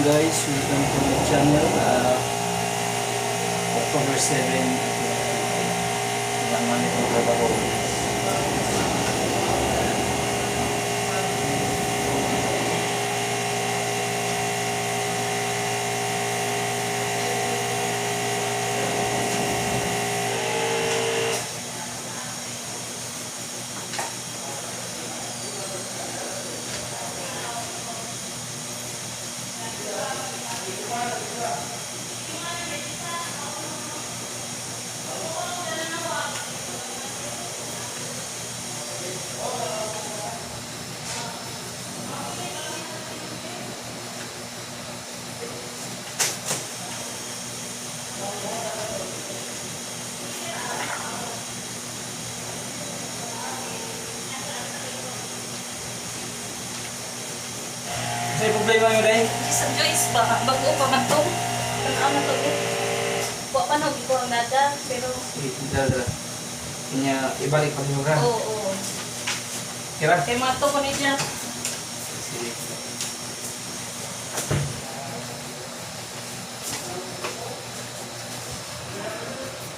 Afternoon, guys, welcome to my channel. October 7, ilang man itong trabaho. Sa problema nyo dahil? Sa Joyce ba? Bago pa man to. Tanaw na to eh. Wa pa no, ko ang nada. Pero, Sige, dala dala. Kanya ibalik pa niyo ra. oo. Kira? Kaya mga to ko ni siya. Sige.